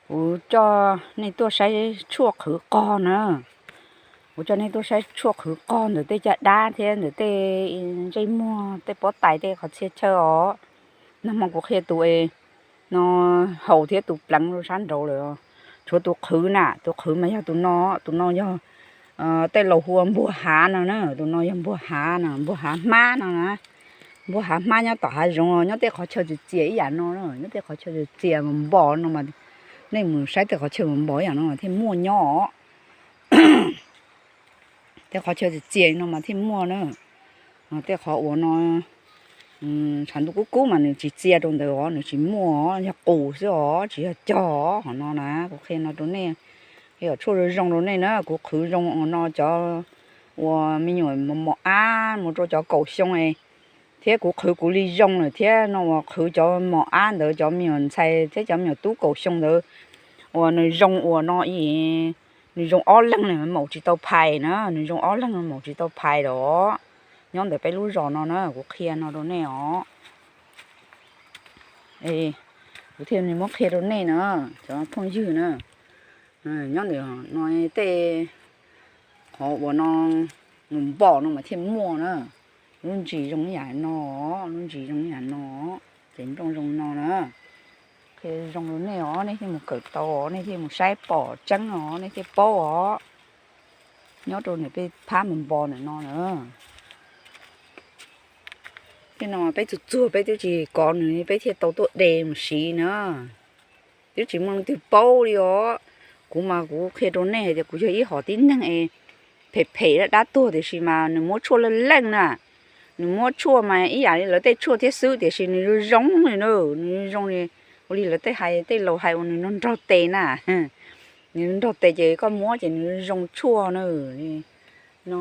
Kuv coj nej tuaj saib tshuaj qhwv qog na. Kuv coj nej tuaj saib tshuaj qhwv qog ntawm tej caj dab thiab ntawm tej ntsej muag, tej pob tais, tej qhov txhia chaw os. Nag hmo kuv qhia tus no haus thiab tus pleev rau sab nraud lawm. Tshuav tus qhwv na, tus qhwv mas yog tus no, tus no yog tej laus hu ua npuag hav no na, tus no yog npuag hav no, npuag hav hmab no na. Npuag hav hmab nyob tom hav zoov, nyob tej qhov chaw txias txias ib yam no, nyob tej qhov chaw txias txias npos no mas nej mus saib tej qhov chaw npos ib yam no thiaj muaj nyob os. Tej qhov chaw txias txias no mas thiaj muaj na. Tej qhov uas no tshav ntuj kub kub mas nws tsis txia rau ntawd os, nws tsis muaj os, yog qus xwb os, tsis yog cog os. Qhov no na kuv qhia no rau nej, qhia tshuaj zoo zoo rau nej na. Kuv qhwv zoo no cov uas me nyuam mos ab mus rau cov kaum xyoo, thiab kuv qhwv kuv li zoo lawm thiab no uas qhwv cov mos ab ntawd, cov me nyuam ntxhais thiab cov me nyuam tub kaum xyoo ntawd uas nws zoo uas no, nws zoo ob leeg maum tsis tau phais na, nws zoo ob leeg maum tsis tau phais los nyob ntawm peb lub zos no na, kuv qhia no rau nej os. Kuv thiaj li muab qhia rau nej na, cov phooj ywg na. Nyob ntawm no tej qhov uas no mus npos no mas thiaj muaj na. Lub ntsis zoo ib yam no, lub ntsis zoo ib yam no, ces nplooj zoo no na. Qhia zoo rau nej os, nej thiaj mus kawm tau, nej thiaj mus saib pom tseeb os, nej thiaj paub os. Nyob rau nws peb phab mus npos ntawm no na. Tej no peb txuag txuag peb twb tsis kov nws peb thiaj tau tuaj de mus siv na. Twb tsis muaj leej twg paub li os. Kuv mas kuv qhia rau nej hais tias kuv yog ib hom tib neeg es phem phem dab dab tuag tiam sis mas nws muab tshuaj leej leej na. Nws muab tshuaj mas ib yam li lawv tej tshuaj thiab xwb tiam sis nws zoo zoo li na, nws zoo zoo li, ua li lawv tej hais, tej laus hais uas nws nrog nrog tes na. Nws nrog tes ces koj muab ces nws zoo tshuaj na. No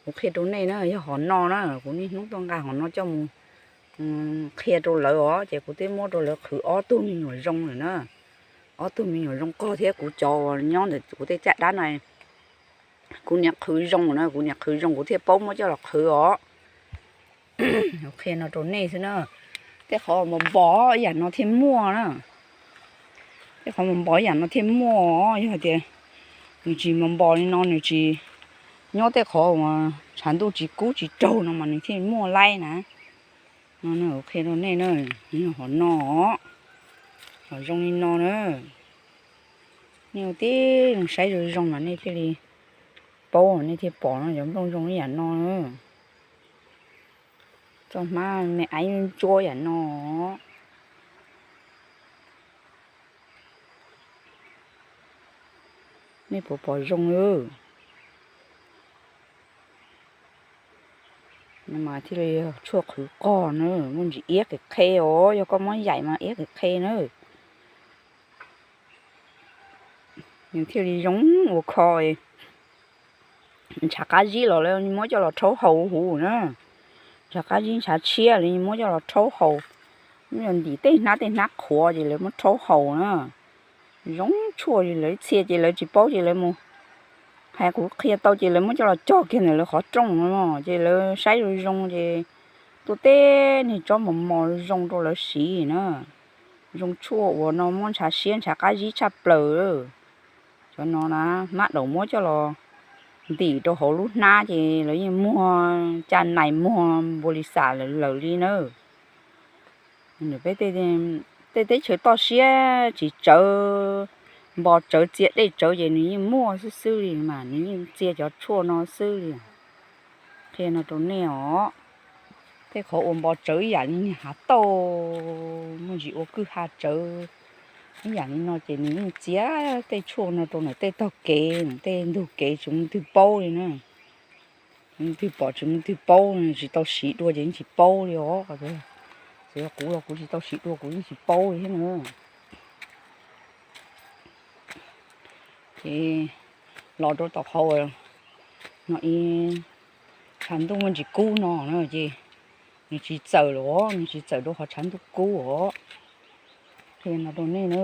kuv qhia rau nej na, yog hom no na, kuv niaj hnub tuaj nqa hom no coj mus qhia rau lawv os, ces kuv twb muab rau lawv qhwv ob tug me nyuam zoo lawm na. Ob tug me nyuam zoo qog thiab kuv cov uas nyob ntawm kuv tej caj dab no, kuv niam qhwv zoo na, kuv niam qhwv zoo kuv thiaj paub muab coj los qhwv os. Qhia no rau nej xwb na. Tej qhov npos npos ib yam no thiaj muaj na. Tej qhov npos npos ib yam no thiaj muaj, yog hais tias nws tsis npos npos li no, nws tsis nyob tej qhov uas tshav ntuj tsis kub tsis raug no mas nws thiaj muaj laib na. No qhia rau nej na, hom no, hom zoo li no na. Nej ua tib zoo saib zoo zoo mas nej thiaj li paub, nej thiaj pom no cov nplooj zoo ib yam no na. Txoj hmab me aiv ntsuab yam no. Nej puas pom zoo? Mas thiaj li tshuaj qhwv qog na, muaj ntsis iab qis qhe os, yog koj muab yaim mas iab qis qhe na. Nws thiaj li zoo ua kho. Ntshav qab zib los lawv muab coj los rhaub haus huv na. Ntshav qab zib ntshav tshiab lawv muab coj los rhaub haus. Ntim tej hnab tej hnab qhuav ces lawv muab rhaub haus na. Zoo tshuaj li lawv txhia ces lawv tsis paub ces lawv mus hais kuv qhia tau ces lawv muab coj los cog kiag ntawm lawv qhov rooj no ces lawv saib zoo zoo ces tuaj teb niag tsob mos mos zoo rau lawv siv na. Zoo tshuaj uas no muab ntshav siab ntshav qab zib tshaj plaws. Cov no na, hmab daum muab coj los ntim rau hauv lub hnab ces lawv yeej muag caj nais muag npau li xam lawv lawm li na. Peb tej teb chaws toj siab tsis tsawv npos tsawv txia dej tsawv ces nws yeej muaj xwb xwb li mas nws yeej txia cov tshuaj no xwb li. Qhia no rau nej os. Tej qhov uas npos tsawv ib yam li niag hav tauj muaj ntsis ua kwj ha tsawv ib yam li no ces nws yeej txia tej tshuaj no rau ntawm tej tog kev, tej ntug kev tsis muaj leej twg paub li na. Tsis muaj leej twg pom tsis muaj leej twg paub, tsis tau siv dua ces yeej tsis paub li os. Txawm yog kuv los kuv tsis tau siv dua kuv yeej tsis paub li thiab na. Ces los rau tom qhov no ib tshav ntuj muaj ntsis kub no na ces nws tsis txawm los, nws tsis txawm rau qhov tshav ntuj kub os. Qhia no rau nej na.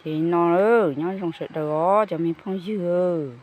Ces no, nyob zoo sawv daws os cov me phooj ywg.